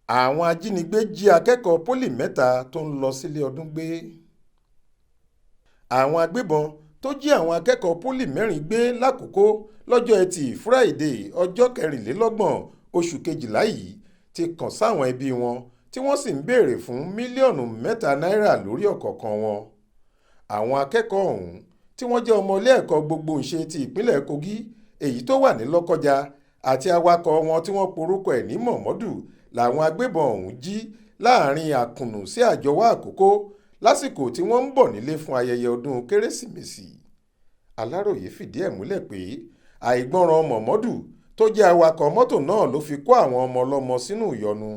Àwọn ajínigbé jí akẹ́kọ̀ọ́ pólì mẹ́ta tó ń lọ sílé ọdún gbé. Àwọn agbébọn tó jí àwọn akẹ́kọ̀ọ́ pólì mẹ́rin gbé làkókò lọ́jọ́ Etí Fúrádéé, ọjọ́ 24 oṣù kejìlá yìí ti kàn sáwọn ẹbí wọn, tí wọ́n sì ń béèrè fún mílíọ̀nù 3 náírà lórí ọ̀kọ̀ọ̀kan wọn. Àwọn akẹ́kọ̀ọ́ ọ̀hún, tí wọ́n jẹ́ ọmọ ilé ẹ̀kọ́ gbogboǹṣe ti ìpínlẹ̀ Kogi èyí tó wà ní Lọ́kọ́ja, àti awakọ̀ wọn tí wọ́n porúkọ ẹ̀ ní Mọ̀mọ́dù làwọn agbébọn ọ̀hún jí láàrin Àkùnnù sí Àjọwá Àkókò lásìkò tí wọ́n ń bọ̀ nílé fún ayẹyẹ ọdún Kérésìmesì. Aláròye fìdí ẹ̀ múlẹ̀ pé àìgbọràn Mọ̀mọ́dù tó jẹ́ awakọ̀ mọ́tò náà ló fi kó àwọn ọmọ ọlọ́mọ sínú ìyọnu.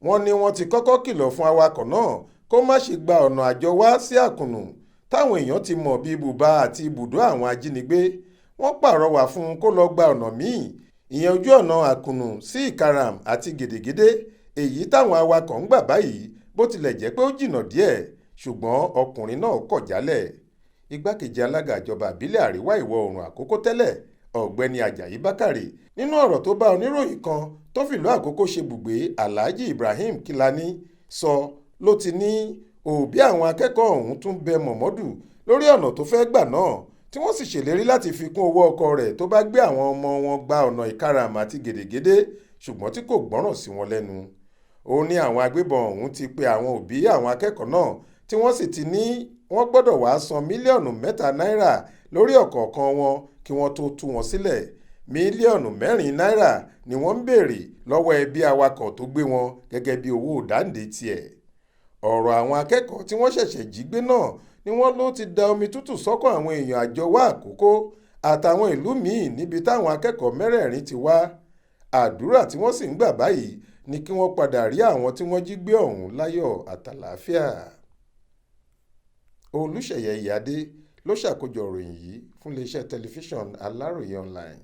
Wọ́n ní wọ́n ti kọ́kọ́ kìlọ̀ fún awakọ̀ náà kó má ṣe gba ọ̀nà Àjọwá sí Àkùnnù táwọn èèyàn ti mọ̀ bíi ibùba àti ibùdó àwọn ajínigbé. Wọ́n pàrọwà fún un kó lọ gba ọ̀nà míì, ìyẹn ojú ọ̀nà Àkùnnù sí Ìkaram àti Gèdègèdè, èyí táwọn awakọ̀ ń gbà báyìí, bó tilẹ̀ jẹ́ pé ó jìnnà díẹ̀, ṣùgbọ́n ọkùnrin náà kọ̀ jálẹ̀. Igbákejì alága ìjọba ìbílẹ̀ Àríwá Ìwọ̀-oòrùn Àkókò tẹ́lẹ̀, Ọ̀gbẹ́ni Ajayi Bákàrè, nínú ọ̀rọ̀ tó bá oníròyìn kan tó fìlú Àkókò ṣebùgbé, Alhaji Ibrahim Kilani, sọ ló ti ní òbí àwọn akẹ́kọ̀ọ́ ọ̀hún tún bẹ Mọ̀mọ́dù lórí ọ̀nà tó fẹ́ẹ́ gbà náà, tí wọ́n sì ṣèlérí láti fi kún owó ọkọ̀ rẹ̀ tó bá gbé àwọn ọmọ wọn gba ọ̀nà Ìkaram àti Gèdègèdè, ṣùgbọ́n tí kò gbọ́ràn sí wọn lẹ́nu. Ó ní àwọn agbébọn ọ̀hún ti pe àwọn òbí àwọn akẹ́kọ̀ọ́ náà, tí wọ́n sì ti ní wọ́n gbọ́dọ̀ wàá san mílíọ̀nù 3 náírà lórí ọ̀kọ̀ọ̀kan wọn kí wọ́n tóó tú wọn sílẹ̀. Mílíọ̀nù 4 náírà ni wọ́n ń béèrè lọ́wọ́ ẹbí awakọ̀ tó gbé wọn gẹ́gẹ́ bíi owó ìdáǹdè tiẹ̀. Ọ̀rọ̀ àwọn akẹ́kọ̀ọ́ tí wọ́n ṣẹ̀ṣẹ̀ jí gbé náà ni wọ́n ló ti da omi tútù sọ́kàn àwọn èèyàn Àjọwá Àkókò àtàwọn ìlú míín níbi táwọn akẹ́kọ̀ọ́ mẹ́rẹ̀ẹ̀rin ti wá. Àdúrà tí wọ́n sì ń gbà báyìí ni kí wọ́n padà rí àwọn tí wọ́n jí gbé ọ̀hún láyọ̀ àtàlàáfíà. Olùṣeyẹ Ìyíadé ló ṣàkójọ ìròyìn yìí fún iléeṣẹ́ tẹlifíṣàn Aláròye Online.